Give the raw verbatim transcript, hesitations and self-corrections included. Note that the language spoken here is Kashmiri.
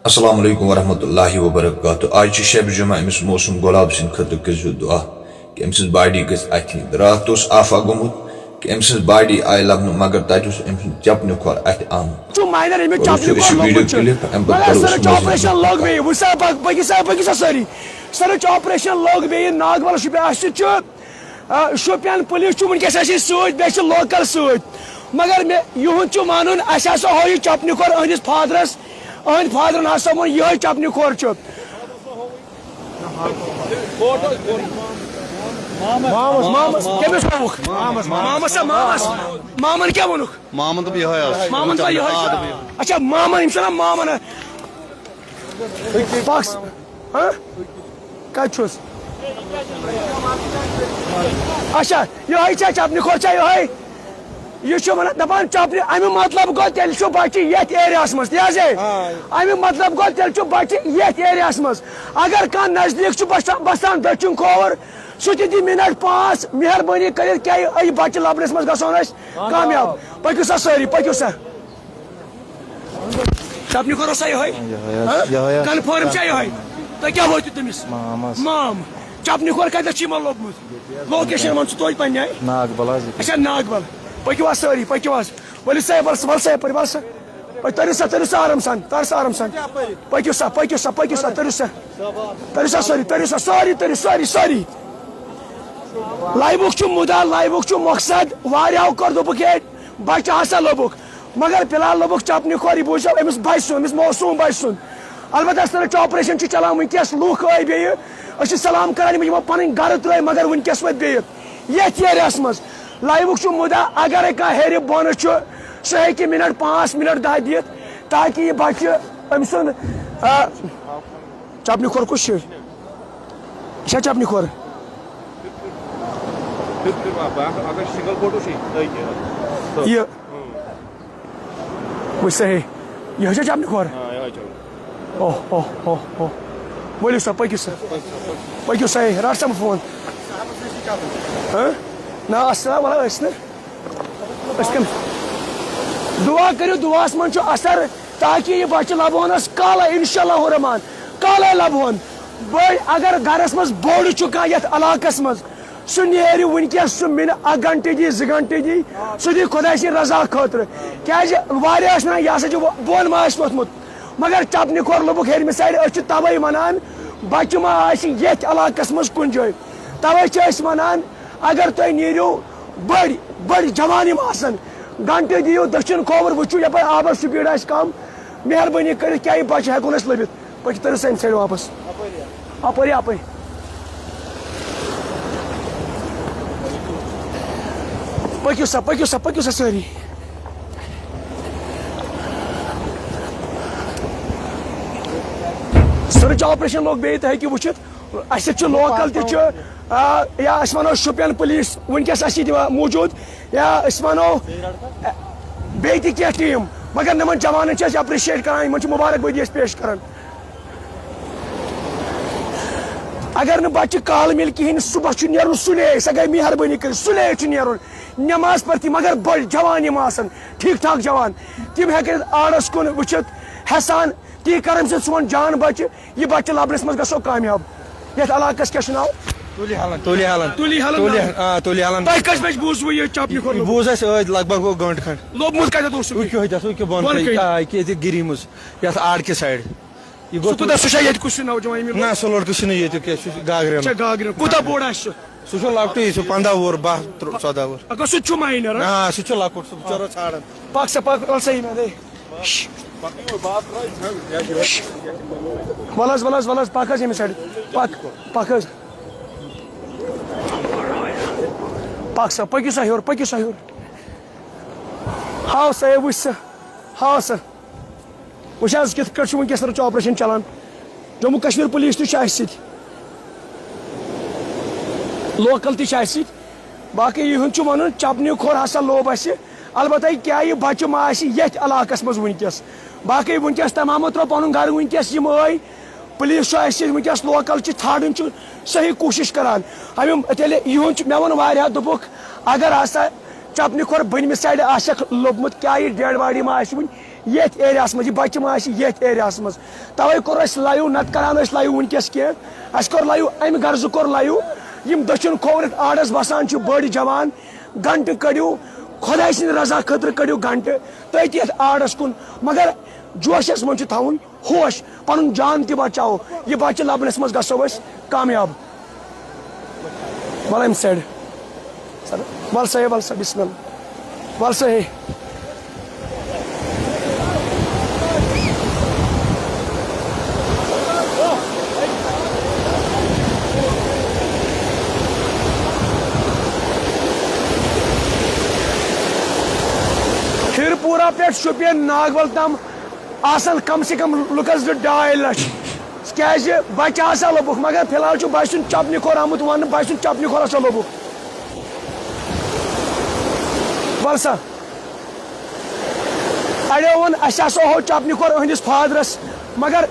السلام علیکم ورحمۃ اللہ وبرکاتہ۔ آز چھُ شب جمعہ، أمِس موسم گۄلاب سٕنٛدِ خٲطرٕ کٔرۍزیو دُعا کہِ أمۍ سٕنٛز باڈی گٔژھ اَتھِ۔ راتھ اوس آفا گوٚمُت کہِ أمۍ سٕنٛز باڈی آیہِ لبنہٕ، مگر تَتہِ اوس أمۍ سُنٛد چپنہِ کھۄر اَتھِ آمُت۔ چھُ ماینر، أمِس گۄڈٕ وٕچھو چپنہِ أسۍ کھۄر یہِ لوٚگمُت ویٖڈیو چھُ۔ کلپ، اَمہِ پتہٕ مگر کرو أسۍ سرٕچ مزید آپریشن لوٚگ مُلاقات۔ بیٚیہِ۔ وٕچھ سا، پٔکِو سا، پٔکِو سا سٲری۔ سرٕچ آپریشن لوٚگ بیٚیہِ۔ ناگبل شُپین، اَسہِ چھُ آ، شوپین پُلیٖس چھُ وٕنکیٚس اَسہِ سۭتۍ، بیٚیہِ چھِ لوکل سۭتۍ۔ مگر مےٚ، یِہُنٛد چھُ وَنُن، اَسہِ ہسا ہٲیِو چپنہِ کھۄر أہٕنٛدِس فادرس، أہٕنٛدۍ فادرن ہسا ووٚن، یِہوٚے چپنہِ کھۄر چھُ۔ مامس، مامس، کٔمِس ہووُکھ؟ Moms, moms. مامس ہا، مامس۔ مامن کیٛاہ ووٚنُکھ؟ مامن دوٚپ یِہوٚے حظ۔ مامن دوٚپ یِہوٚے آ، چھُ۔ دوٚپ یِہوٚے۔ اچھا، مامن، یِم چھِنہ مامن؟ پکھ۔ ہہ؟ کتہِ چھُس؟ اچھا، یِہوٚے چھا چپنہِ کھۄر چھا یِہوٚے؟ یہِ چھُ ونان، دپان چپنہِ، امیُک مطلب گوٚو تیٚلہِ چھُ بچہِ یتھ ایریاہس منٛز، تی حظ ہے؟ آ۔ امیُک مطلب گوٚو تیٚلہِ چھُ بچہِ یتھ ایریاہس منٛز۔ اگر کانٛہہ نزدیٖک چھُ بسان، بسان دٔچھُن کھووُر، سُہ تہِ دی منٹ پانٛژھ، مہربٲنی کٔرِتھ، کیٛاہ یہِ بچہِ لبنس منٛز گژھو نہٕ أسۍ کامیاب؟ پٔکِو سا سٲری، پٔکِو سا۔ چپنہِ کھۄر اوسا یِہوٚے؟ یِہوٚے حظ، ہہ؟ یِہوٚے حظ۔ کنفٲرم چھا یِہوٚے؟ تۄہہِ کیٛاہ وٲتِو تٔمِس؟ مامس۔ مام۔ چپنہِ کھۄر کتٮ۪تھ چھُ یِمن لوٚبمُت؟ لوکیشن وَن ژٕ توتہِ پننہِ آیہِ۔ ناگبل حظ ییٚتہِ۔ اچھا، ناگبل۔ پٔکِو حظ سٲری، پٔکِو حظ۔ ؤلِو سا یپٲرۍ، وَل سا یپٲرۍ، وَل سا۔ پٔکِو، تٔرِو سا، تٔرِو سا آرام سان، تَر سا آرام سان۔ پٔکِو سا، پٔکِو سا، پٔکِو سا، تٔرِو سا۔ تٔرِو سا سٲری، تٔرِو سا سٲری، تٔرِو سٲری، سٲری۔ لایوُک چھُ مُدا، لایوُک چھُ مقصد، واریاہو کوٚر دوٚپُکھ، ہے، بچہِ ہسا لوٚبُکھ۔ مگر فی الحال لوٚبُکھ چپنہِ کھۄر، یہِ بوٗزِو أمِس بچہِ سُنٛد، أمِس معصوٗم بچہِ سُنٛد۔ البتہ سرٕچ آپریشن چھُ چلان وٕنکیٚس، لوٗکھ آے بیٚیہِ، أسۍ چھِ سلام کران یِمن، یِمن پنٕنۍ گرٕ ترٲے، مگر وٕنکیٚس وٲتۍ بیٚیہِ یتھ ایریاہس منٛز۔ لایوُک چھُ مُدا، اگرے کانٛہہ ہیرِ بۄنہٕ چھُ، سُہ ہیٚکہِ منٹ پانٛژھ، منٹ دَہ دِتھ، تاکہِ یہِ بچہِ أمۍ سُنٛد، آ، چپنہِ کھۄر کُس چھُ؟ یہِ چھا چپنہِ کھۄر؟ یہِ۔ وٕچھ سا ہے، یہِ چھا چپنہِ کھۄر؟ اوہ، اوہ، اوہ، اوہ۔ ؤلِو سا، پٔکِو سا۔ پٔکِو سا ہے، رَٹ سا بہٕ فون۔ ہہ؟ نہ، اَصٕل ہا، وَلہٕ ٲسۍ نہٕ۔ أسۍ کَم-، دُعا کٔرِو، دُعاہَس منٛز چھُ اَثر، تاکہِ یہِ بَچہٕ لَبہٕ ہون أسۍ کالے، اِنشاء اللہ الرحمٰن، کالے لَبہٕ ہون۔ بٔڑۍ، اگر گَرَس منٛز بوٚڑ چھُ کانٛہہ یَتھ علاقَس منٛز، سُہ نیرِ وٕنکیٚس، سُہ مِنہِ اَکھ گھنٹہٕ دی، زٕ گھنٹہٕ دی، سُہ دی خۄداے سٕنٛدِ رضا خٲطرٕ۔ کیٛازِ واریاہ ٲسۍ وَنان، یہِ ہسا چھُ بۄن ما آسہِ ووٚتھمُت، مگر چپنہِ کھۄر لوٚبُکھ ہیٚرمہِ سایڈٕ۔ أسۍ چھِ تَوَے وَنان، بَچہٕ ما آسہِ ییٚتھۍ علاقَس منٛز کُنہِ جایہِ۔ تَوَے چھِ أسۍ وَنان، اگر تُہۍ نیٖرِو، بٔڑۍ، بٔڑۍ جوان یِم آسَن، گھنٹہٕ دِیِو دٔچھُن کھووُر، وٕچھِو یَپٲرۍ آبَس سپیٖڈ آسہِ کَم، مہربٲنی کٔرِتھ کیٛاہ یہِ بَچہٕ ہٮ۪کون أسۍ لٔبِتھ۔ پٔکِو، تٔرِو سا اَمہِ سایڈٕ واپَس۔ اَپٲری، اَپٲرۍ۔ پٔکِو سا، پٔکِو سا، پٔکِو سا سٲری۔ سٔرٕچ آپریشن لوٚگ بیٚیہِ، تُہۍ ہیٚکِو وٕچھِتھ۔ اَسہِ سۭتۍ چھُ لوکل تہِ چھُ، آ، یا أسۍ وَنو شُپین پُلیٖس وٕنکیٚس اَسہِ سۭتۍ موٗجوٗد، یا أسۍ وَنو، آ، بیٚیہِ تہِ کینٛہہ ٹیٖم۔ مگر یِمن جوانن چھِ أسۍ اپرِشیٹ کران، یِمن چھِ مُبارک بٲدی أسۍ پیش کران۔ اگر نہٕ بچہِ کالہٕ مِلہِ کِہیٖنۍ، صُبحس چھُ نیرُن سُلے، سۄ گٔے مہربٲنی کٔرِتھ، سُلے چھُ نیرُن نٮ۪ماز پٔرتھٕے، مگر بٔڑۍ جوان یِم آسن، ٹھیٖک ٹھاک جوان، تِم ہٮ۪کن آڑس کُن وٕچھِتھ، ہٮ۪سان، تی کرن سۭتۍ سون جان بچہِ، یہِ بچہِ لبنس منٛز گژھو کامیاب۔ یتھ علاقس کیٛاہ چھُ ناو؟ تُلی ہلن، تُلی ہلن۔ تُلی ہلن تُلی ناو۔ ہلن، آ، تُلی ہلن۔ تۄہہِ کٔژِ بجہِ بوٗزوٕ یہِ چپنہِ کھۄر یہِ لوٚگمُت؟ بوٗز اَسہِ ٲدۍ لگ بگ گوٚو گٲنٹہٕ کھنٛڈ۔ لوٚگمُت کتٮ۪تھ اوسوٕ بۄنہٕ یہِ؟ کَنہِ۔ آ، یہِ کہِ ییٚتہِ گِری منٛز، یتھ آڑ کہِ سایڈٕ۔ یہِ گوٚو سُہ کوٗتاہ، سُہ چھا ییٚتہِ کُس نوجوان ییٚمہِ نہ، سُہ لڑکہٕ چھُنہٕ ییٚتیُک کینٛہہ، سُہ چھُ گاگرینُک۔ اچھا، گاگرین۔ کوٗتاہ بوٚڑ آسہِ سُہ؟ سُہ چھُ لۄکٹُے، سُہ پنٛداہ وُہُر، باہ، ترٛ-، ژۄداہ وُہُر۔ اگر سُہ تہِ چھُ ماینر، ہاں؟ آ، سُہ چھُ لۄکُٹ، سُہ بِچارٕ ژھانٛڈان۔ پکھ سا، پکھ، وَل سا یہِ مےٚ دے۔ وَل حظ، وَل حظ، وَل حظ، پکھ حظ ییٚمہِ سایڈٕ۔ پکھ، پکھ حظ۔ پکھ سا، پٔکِو سا ہیوٚر، پٔکِو سا ہیوٚر۔ ہاو سا، ہے وٕچھ سا، ہاو سا۔ وٕچھ حظ، کِتھ کٲٹھۍ چھُ وٕنکیٚس سٔرٕچ آپریشن چلان۔ جموں کشمیر پُلیٖس تہِ چھُ اَسہِ سۭتۍ، لوکل تہِ چھِ اَسہِ سۭتۍ۔ باقٕے یِہُنٛد چھُ وَنُن، چپنہِ کھۄر ہسا لوٚب اَسہِ۔ البتہ کیٛاہ یہِ بچہٕ ما آسہِ ییٚتھۍ علاقس منٛز وٕنکیٚس؟ باقٕے وٕنکیٚس تمامو ترٛوو پنُن گرٕ وٕنکیٚس۔ یِم ٲے، پُلیٖس چھُ اَسہِ سۭتۍ وٕنکیٚس، لوکل چھِ ژھانٛڈٕنۍ، چھُ صحیح کوٗشِش کران۔ اَمہِ تیٚلہِ یِہُنٛد چھُ، مےٚ ووٚن واریاہ، دوٚپُکھ، اگر ہسا چپنہِ کھۄر بٔنمہِ سایڈٕ آسٮ۪کھ لوٚبمُت، کیٛاہ یہِ ڈیڈ باڈی ما آسہِ وٕنہِ؟ ییٚتھۍ ایریاہَس منٛز، یہِ بَچہِ ما آسہِ ییٚتھۍ ایریاہَس منٛز؟ تَوَے کوٚر اَسہِ لایِو، نَتہٕ کَران ٲسۍ لایِو وٕنکیٚس کینٛہہ۔ اَسہِ کوٚر لایِو، اَمہِ غرضہٕ کوٚر لایِو، یِم دٔچھُن کھوورِ آڈَس بَسان چھِ بٔڑۍ جوان، گھنٹہٕ کٔڑِو خۄداے سٕنٛدِ رضا خٲطرٕ، کٔڑِو گھنٹہٕ تٔتھۍ یَتھ آڈَس کُن، مگر جوشَس منٛز چھُ تھاوُن ہوش، پَنُن جان تہِ بَچاوو، یہِ بَچہِ لَبنَس منٛز گژھو أسۍ کامیاب۔ وَل أمۍ سایڈ۔ وَل سا ہے، وَل سا، بِسمِ اللہ۔ وَل سا ہے۔ کھیرپورہ پٮ۪ٹھ شوپین ناگبل تام آسن کم سے کم لُکس زٕ ڈاے لچھ۔ کیازِ بچہِ آسا لوٚبُکھ، مگر فی الحال چھُ بچہِ سُنٛد چپنہِ کھۄر آمُت وننہٕ، بچہِ سُنٛد چپنہِ کھۄر ہسا لوٚبُکھ۔ وَل سا، اَڑیو ووٚن، اَسہِ ہسا ہوو چپنہِ کھۄر أہٕنٛدِس فادرس، مگر